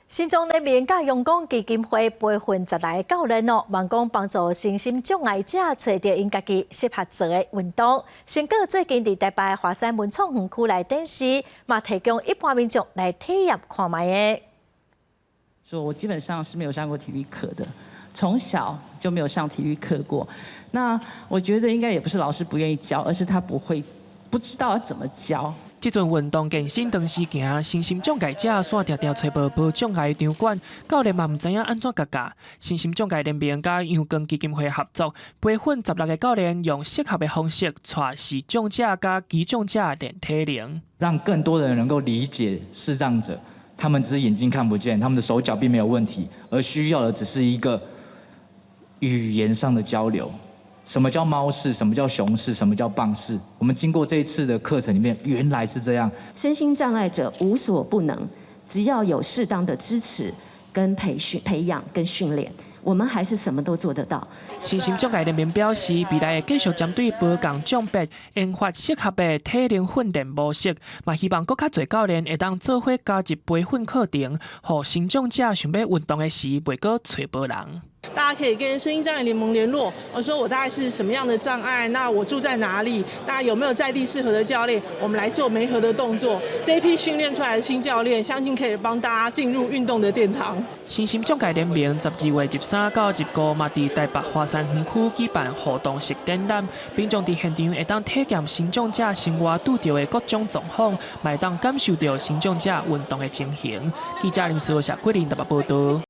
身障聯盟佮陽光基金會培訓十來個教練哦，望講幫助身心障礙者揣著𪜶家己適合做的運動。成果最近佇台北華山文創園區來展示，嘛提供一般民眾來體驗看覓的。說我基本上是沒有上過體育課的，從小就沒有上體育課過。那我覺得應該也不是老師不願意教，而是他不會，不知道怎麼教。這陣運動健身當時行，身心障礙者煞定定揣無無障礙場館，教練嘛毋知影按怎共教。身心障礙聯盟佮陽光基金會合作，培訓十六個教練，用適合的方式帶視障者佮肢障者練體能，讓更多的人能夠理解視障者，他們只是眼睛看不見，他們的手腳並沒有問題，而需要的只是一個語言上的交流。什麼叫貓式？什麼叫熊式？什麼叫棒式？我們經過這一次的課程裡面，原來是這樣。身心障礙者無所不能，只要有適當的支持、跟培訓、培養跟訓練，我們還是什麼都做得到。身心障礙聯盟表示，未來會繼續針對無仝障別研發適合的體能訓練模式，嘛希望閣較濟教練會當做伙加入培訓課程，予身障者想欲運動的時，袂閣揣無人。大家可以跟身心障礙聯盟聯絡，我說我大概是什麼樣的障礙，那我住在哪裡，那有沒有在地適合的教練，我們來做媒合的動作。這一批訓練出來的新教練，相信可以幫大家進入運動的殿堂。身心障礙聯盟12月23到25嘛，佇台北華山園區舉辦互動式展覽，民眾佇現場會當體驗身障者生活拄著的各種狀況，嘛會當感受著身障者運動的情形。記者林思謝桂林台北報道。